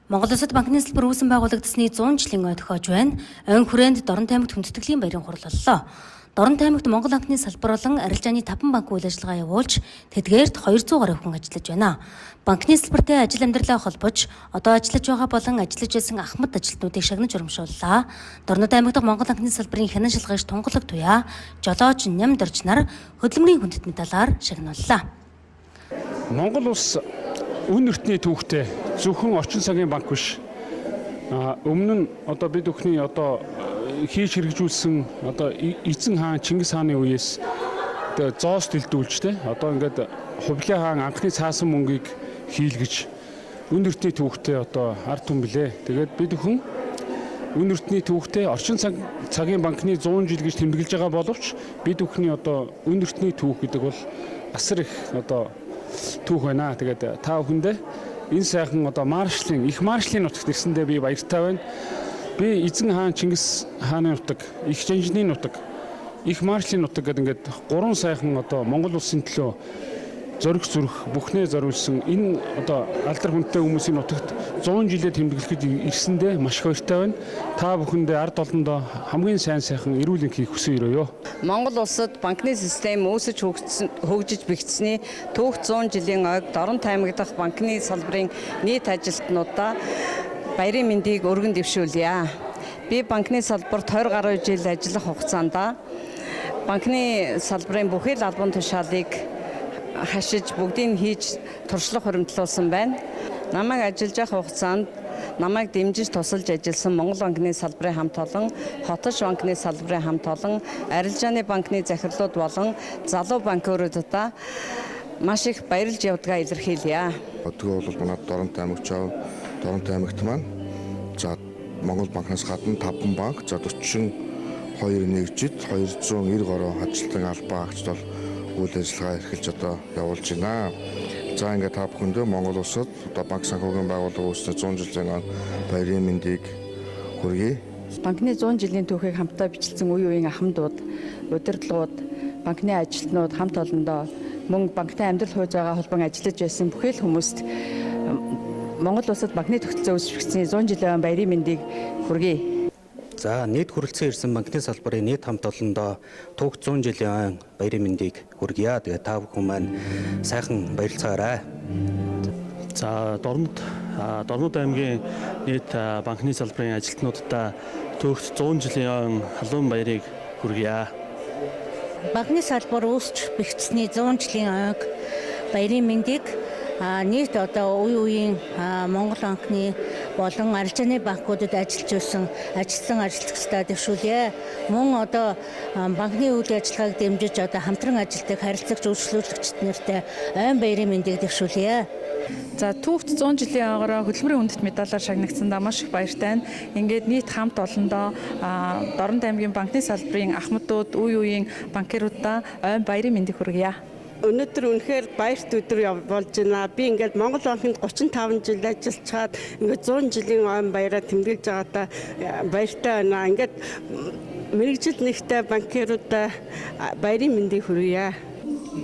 Монгол Улсад банкны салбар үүсэн байгуулагдсаны 100 жилийн ой тохиож байна. Ойн хүрээнд Дорнот аймагт хүндэтгэлийн баярын хурал боллоо. Дорнот аймагт Монгол банкны салбар болон арилжааны 5 банк үйл ажиллагаа явуулж, тэдгээрт 200 гаруй хүн ажиллаж байна. Банкны салбартай ажил амьдралаа холбож, одоо ажиллаж байгаа болон ажиллаж байсан ахмад ажилтнуудыг шагнаж урамшууллаа. Дорнот аймаг дахь Монгол банкны салбарын хянан шалгагч Тунгалаг Туяа, Жолооч Ням Дорж нар хөдөлмөрийн хүндэт медалаар шагнууллаа. Монгол улс үн эртний түүхтэй зөвхөн орчин цагийн банк биш. Өмнө нь одоо бид бүхний одоо хийж хэрэгжүүлсэн одоо эзэн хаан Чингис хааны үеэс одоо зоос дэлдүүлж те одоо ингээд Хувлын хаан анхны цаасан мөнгийг хийлгэж үн эртний түүхтэй одоо ард түмэн билээ. Тэгээд бид бүхэн үн эртний түүхтэй орчин цагийн банкны 100 жил гэж тэмдэглэж байгаа боловч бид бүхний одоо үн эртний түүх гэдэг бол асар их одоо түүх байна. Тэгээд та бүхэндээ энэ сайхан одоо маршлын их маршлын нутагт ирсэндээ би баяртай байна. Би эзэн хаан Чингис хааны нутаг, их Жанжны нутаг, их маршлын нутаг гэдэг ингээд гурван сайхан одоо Монгол улсын төлөө зориг зүрх бүхнээ зориулсан энэ одоо алдар хүнтэй хүмүүсийн нутагт 100 жилээ тэмдэглэхэд ирсэндээ маш их баяртай байна. Та бүхэндээ ард олондоо хамгийн сайн сайхан эрүүл энхийг хүсэн өрөөё. Монгол улсад банкны систем үүсэж хөгжиж бэгдсэний түүх 100 жилийн ойг Дорнот аймаг дахь банкны салбарын нийт ажилтнуудаа баярын мэндийг өргөн дэвшүүлье. Би банкны салбарт 20 гаруй жил ажиллах хугацаанд банкны салбарын бүхий л албан тушаалыг хашиж бүгдийг хийж туршлага хуримтлуулсан байна. Намайг ажиллаж байх хугацаанд намайг дэмжиж тусалж ажилласан Монгол банкны салбарын хамт олон, Хотш банкны салбарын хамт олон, арилжааны банкны захирлууд болон залуу банкируудаа маш их баярлж явдгаа илэрхийлье. Тэгээ бол манай Дорнот аймагт чав, Дорнот аймагт маань за Монгол банкнаас гадна 5 банк, за 42 нэгжид 290 гаруй ажилтан албан агчид бол үйл ажиллагаа эрхэлж одоо явуулж байна. За ингээд та бүхэндээ Монгол улсад одоо банк санхүүгийн байгууллага үүснэ 100 жилийн баярын мэндийг хүргэе. Банкны 100 жилийн түүхийг хамтдаа бичлсэн үе үеийн ахмадууд, удирдлагууд, банкны ажилтнууд хамт олондоо мөн банктай амьдрал хууз байгаа холбон ажиллаж байсан бүхэл хүмүүст Монгол улсад банкны тогтолцоо үүсгэсэн 100 жилийн баярын мэндийг хүргэе. За нийт хүрэлцэн ирсэн банкны салбарын нийт хамт олондоо түүх 100 жилийн ойн баярын мэндийг хүргье. Тэгээ та бүхэн маань сайхан баярлцгаарай. За Дорнод аймгийн нийт банкны салбарын ажилтнуудаа түүх 100 жилийн ойн халуун баярыг хүргье. Банкны салбар үүсч бэгдсэний 100 жилийн ойг баярын мэндийг нийт одоо үе үеийн Монгол банкны болон арилжааны банкудад ажиллаж байсан ажилласан ажилтгчдаа дэвшүүлье. Мөн одоо банкны үйл ажиллагааг дэмжиж одоо хамтран ажилладаг харилцагч үйлчлүүлэгчид нартай ойн баярын мэндийг дэвшүүлье. За түүхт 100 жилийн ойгоороо хөдөлмөрийн хүндэт медалаар шагнагдсандаа маш их баяртай байна. Ингээд нийт хамт олондоо Дорнот аймгийн банкны салбарын ахмадууд, үе үеийн банкируудаа ойн баярын мэндийг хүргье. Өнөөдөр үнэхээр баярт өдөр болж байна. Би ингээд Монгол банкнд 35 жил ажиллачаад ингээд 100 жилийн ойн баяраа тэмдэглэж байгаадаа баяртай байна. Ингээд мэргэжил нэгтэй банкируудаа баярын мэндийг хүргье.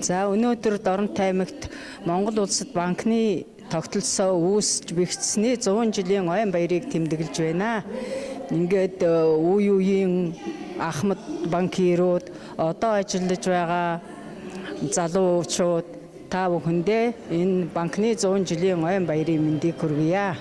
За өнөөдөр Дорнот аймагт Монгол улсад банкны тогтолцоо үүсч бэгдсэний 100 жилийн ойн баярыг тэмдэглэж байна. Ингээд үе үеийн ахмад банкирууд одоо ажиллаж байгаа залуучууд та бүхэндээ энэ банкны 100 жилийн ойн баярын мэндийг хүргье.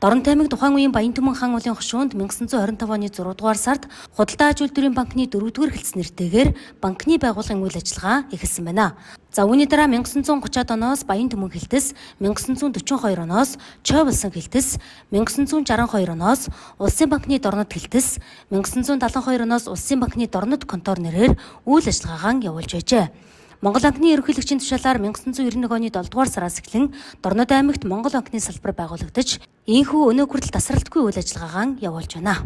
Дорнот аймаг тухайн үеийн Баян-Түмэн хаан уулын хошуунд 1925 оны 6 дугаар сард Худалдаа аж үйлдвэрийн банкны 4-р хэлц нэртэйгээр банкны байгууллагын үйл ажиллагаа эхэлсэн байна. За үүний дараа 1930-ад оноос Баян-Түмэн хэлтэс, 1942 оноос Чойболсон хэлтэс, 1962 оноос Улсын банкны Дорнот хэлтэс, 1972 оноос Улсын банкны Дорнот контор нэрээр үйл ажиллагаагаа явуулж байжээ. Монгол банкны ерөнхийлөгчийн тушаалаар 1991 оны 7 дугаар сараас эхлэн Дорнот аймагт Монгол банкны салбар байгуулагдаж, ийнхүү өнөө хүртэл тасралтгүй үйл ажиллагаагаа явуулж байна.